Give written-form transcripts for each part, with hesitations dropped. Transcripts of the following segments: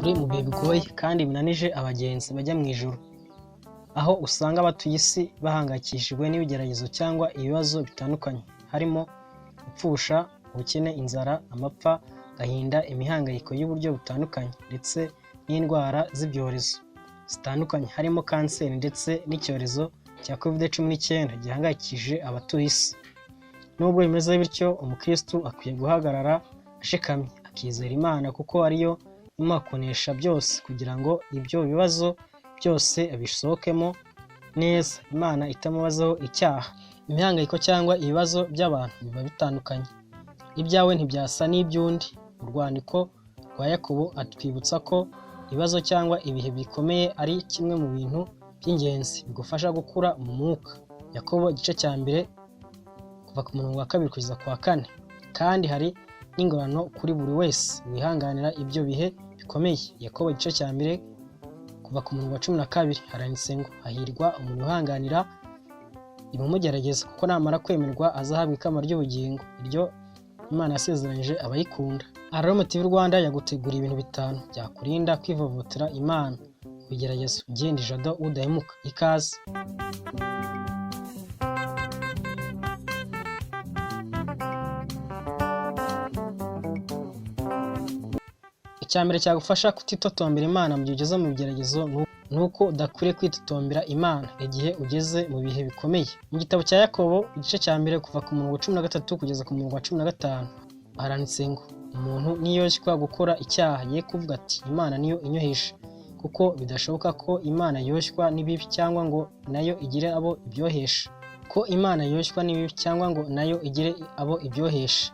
Turi mu bihe bigoye kandi binanije abagenzi bajya mu ijuru, aho usanga abatuye isi bahangayikishijwe n'ibigeragezo cyangwa ibibazo bitandukanye, harimo gupfusha, ubukene, inzara, amapfa, agahinda, imihangayiko y'uburyo butandukanye ndetse n'indwara z'ibyorezo zitandukanye, harimo kanseri ndetse n'icyorezo cya Covid-19 gihangayikishije abatuye isi. Nubwo bimeze bityo, umukristo akwiye guhagarara ashikamye, akizera Imana kuko ariyo imuha kunesha byose kugira ngo ibyo bibazo byose abisohokemo neza, Imana itamubazaho icyaha. Imihangayiko cyangwa ibibazo by'abantu biba bitandukanye. Ibyawe ntibyasa n'iby'undi. Mu rwandiko rwa Yakobo atwibutsa ko ibibazo cyangwa ibihe bikomeye ari kimwe mu bintu by'ingenzi bigufasha gukura mu mwuka. Yakobo igice cya mbere kuva ku murongo wa 2 kugeza ku wa 4. Kandi hari n'ingororano kuri buri wese wihanganira ibyo bihe bikomeye. Yakobo igice cya mbere kuva ku murongo wa 12 haranditse ngo hahirwa umuntu wihanganira ibumugerageza, kuko namara kwemerwa azahabwa ikamba ry'ubugingo, iryo Imana yasezeranyije abayikunda. Alarm TV Rwanda yaguteguriye ibintu 5 byakurinda kwivovotera Imana mu bigeragezo. Ngende Jado Udahemuka, ikaze. Icya mbere cyagufasha kutitotombera Imana mu gihe ugeze mu bigeragezo ni uko udakwiriye kwitotombera Imana igihe ugeze mu bihe bikomeye. Mu gitabo cya Yakobo igice cya mbere kuva ku murongo wa 13 kugeza ku murongo wa 15 haranditse ngo umuntu niyoshywa gukora icyaha ye kuvuga ati Imana niyo inyoheje, kuko bidashoboka ko Imana yoshywa n'ibibi cyangwa ngo nayo igire abo ibyohesha. Ko Imana yoshywa n'ibibi cyangwa ngo nayo igire abo ibyohesha.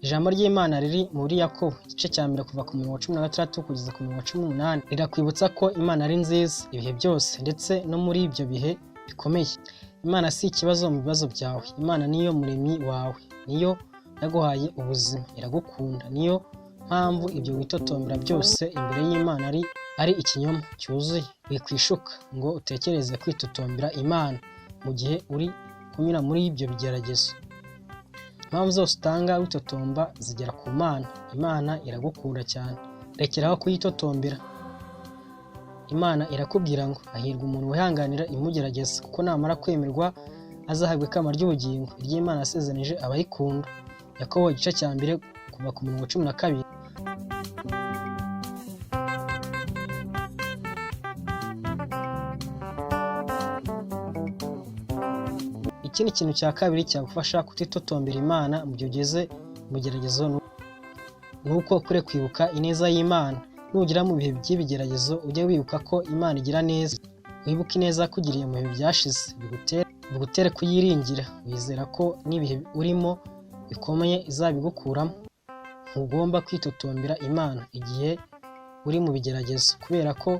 Ijambo ry'Imana riri muri Yakobo igice cya mbere kuva ku murongo wa 16 kugeza ku murongo wa 18 rirakwibutsa ko Imana ari nziza ibihe byose ndetse no muri ibyo bihe bikomeye. Imana si ikibazo mu bibazo byawe. Imana niyo muremyi wawe, niyo yaguhaye ubuzima, iragukunda. Niyo mpamvu ibyo witotombera byose imbere y'Imana ari ikinyoma cyuzuye. Wikwishuka ngo utekereze kwitotombera Imana mu gihe uri kunyura muri ibyo bigeragezo. Impamvu zose utanga witotomba zigera ku Mana. Imana iragukunda cyane, rekeraho kuyitotombera. Imana irakubwira ngo hahirwa umuntu wihanganira imugerageza, kuko namara kwemerwa azahabwa ikamba ry'ubugingo, iry'Imana yasezeranije abayikunda. Yakobo igice cya mbere kuva ku murongo wa 12. Ikindi kintu cya kabiri cyagufasha kutitotombera Imana mu gihe ugeze mu bigeragezo ni uko ukwiye kwibuka ineza y'Imana. Nugera mu bihe by'ibigeragezo ujye wibuka ko Imana igira neza. Wibuke ineza yakugiriye mu bihe byashize, bigutere kuyiringira, wizera ko n'ibihe urimo bikomeye izabigukuramo. Ntugomba kwitotombera Imana igihe uri mu bigeragezo, kubera ko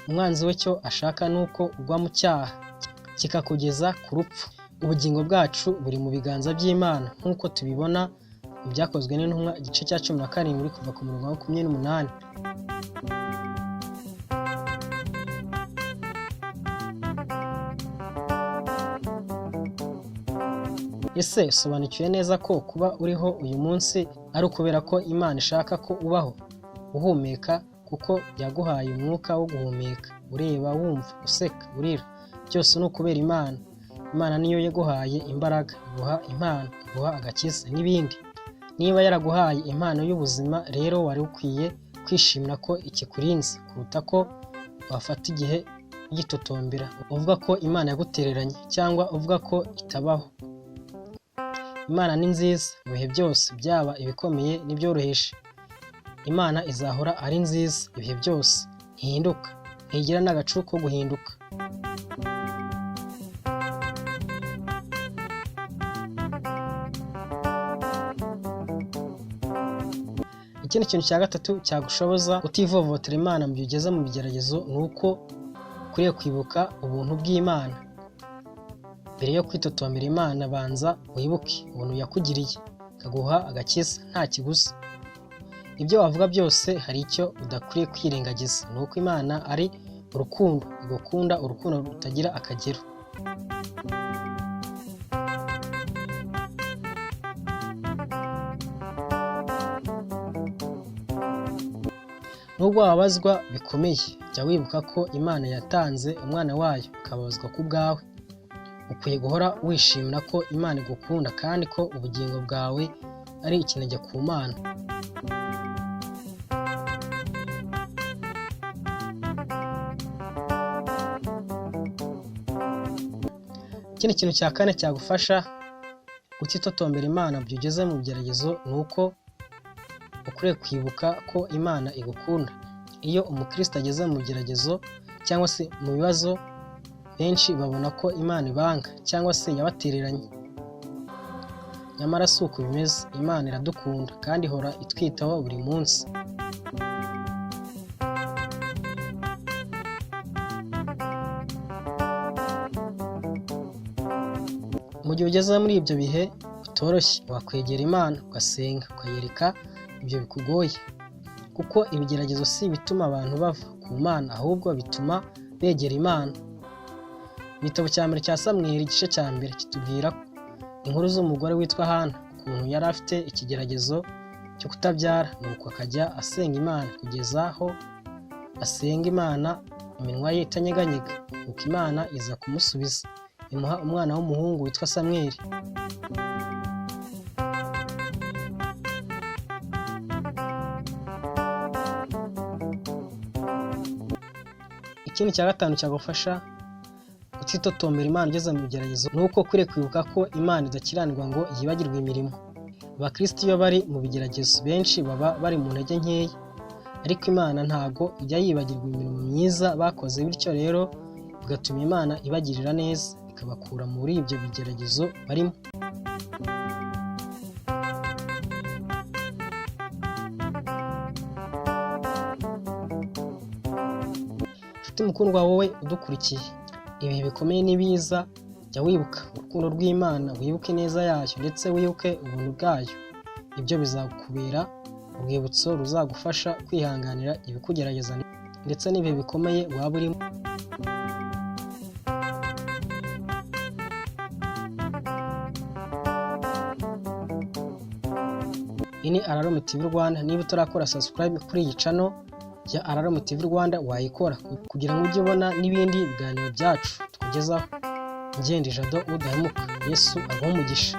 umwanzi we cyo ashaka ni uko ugwa mu cyaha kikakugeza ku rupfu. Ubugingo bwacu buri mu biganza by'Imana nk'uko tubibona mu byakozwe n'intumwa igice cya 17 kuva ku murongo wa 28. Ese usobanukiwe neza ko kuba uriho uyu munsi ari ukubera ko Imana ishaka ko ubaho uhumeka, kuko yaguhaye umwuka wo guhumeka, ureba, wumva, useka, urira, byose ni ukubera Imana. Imana niyo yaguhaye imbaraga, iguha impano, iguha agakiza n'ibindi. Niba yaraguhaye impano y'ubuzima rero wari ukwiye kwishimira ko ikikurinze kuruta ko wafata igihe ugitotombera uvuga ko Imana yagutereranye cyangwa uvuga ko itabaho. Imana ni nziza mu bihe byose, byaba ibikomeye n'ibyoroheje. Imana izahora ari nziza ibihe byose, ntihinduka, ntigira n'agacu ko guhinduka. Ikindi kintu cya gatatu cyagushoboza kutivovotera Imana mu gihe ugeze mu bigeragezo ni uko ukwiriye kwibuka ubuntu bw'Imana. Mbere yo kwitotombera Imana banza wibuke ubuntu yakugiriye, ikaguha agakiza nta kiguzi. Ibyo wavuga byose hari icyo udakwiriye kwirengagiza, ni uko Imana ari urukundo, igukunda urukundo rutagira akagero. Nubwo wababazwa bikomeye, jya wibuka ko Imana yatanze umwana wayo akababazwa ku bwawe. Ukwiye guhora wishimira ko Imana igukunda kandi ko ubugingo bwawe ari ikinege ku Mana. Ikindi kintu cya kane cyagufasha kutitotombera Imana mu gihe ugeze mu bigeragezo ni uko ukwiriye kwibuka ko Imana igukunda. Iyo umukristo ageze mu bigeragezo cyangwa se mu bibazo, benshi babona ko Imana ibanga cyangwa se yabatereranye. Nyamara si uko bimeze, Imana iradukunda kandi ihora itwitaho buri munsi. Mu gihe ugeze muri ibyo bihe bitoroshye, wakwegera Imana ugasenga, ukayereka ibyo bikugoye, kuko ibigeragezo si ibituma abantu bava ku Mana, ahubwo bituma begera Imana. Igitabo cya mbere cya Samweli igice cya mbere kitubwira inkuru z'umugore witwa Hana, ukuntu yari afite ikigeragezo cyo kutabyara, nuko akajya asenga Imana kugeza aho asenga Imana iminwa ye itanyeganyega, nuko Imana iza kumusubiza imuha umwana w'umuhungu witwa Samweli. Ikindi cya gatanu cyagufasha kutitotombera Imana ugeze mu bigeragezo ni uko ukwiriye kwibuka ko Imana idakiranirwa ngo yibagirwe imirimo. Abakristo iyo bari mu bigeragezo benshi baba bari mu ntege nkeya, ariko Imana ntago ijya yibagirwa imirimo myiza bakoze, bityo rero bigatuma Imana ibagirira neza ikabakura muri ibyo bigeragezo barimo. Nshuti mukundwa wowe udukurikiye, ibihe bikomeye nibiza jya wibuka urukundo rw'Imana, wibuke ineza yayo ndetse wibuke ubuntu bwayo. Ibyo bizakubera urwibutso ruzagufasha kwihanganira ibikugerageza ndetse n'ibihe bikomeye waba urimo. Iyi ni Alarm TV Rwanda, niba utarakora subscribe kuri iyi channel ya Alarm TV Rwanda wayikora kugira ngo ujye ubona n'ibindi biganiro byacu tukugezaho. Ngende Jado Udahemuka, Yesu aguhe umugisha.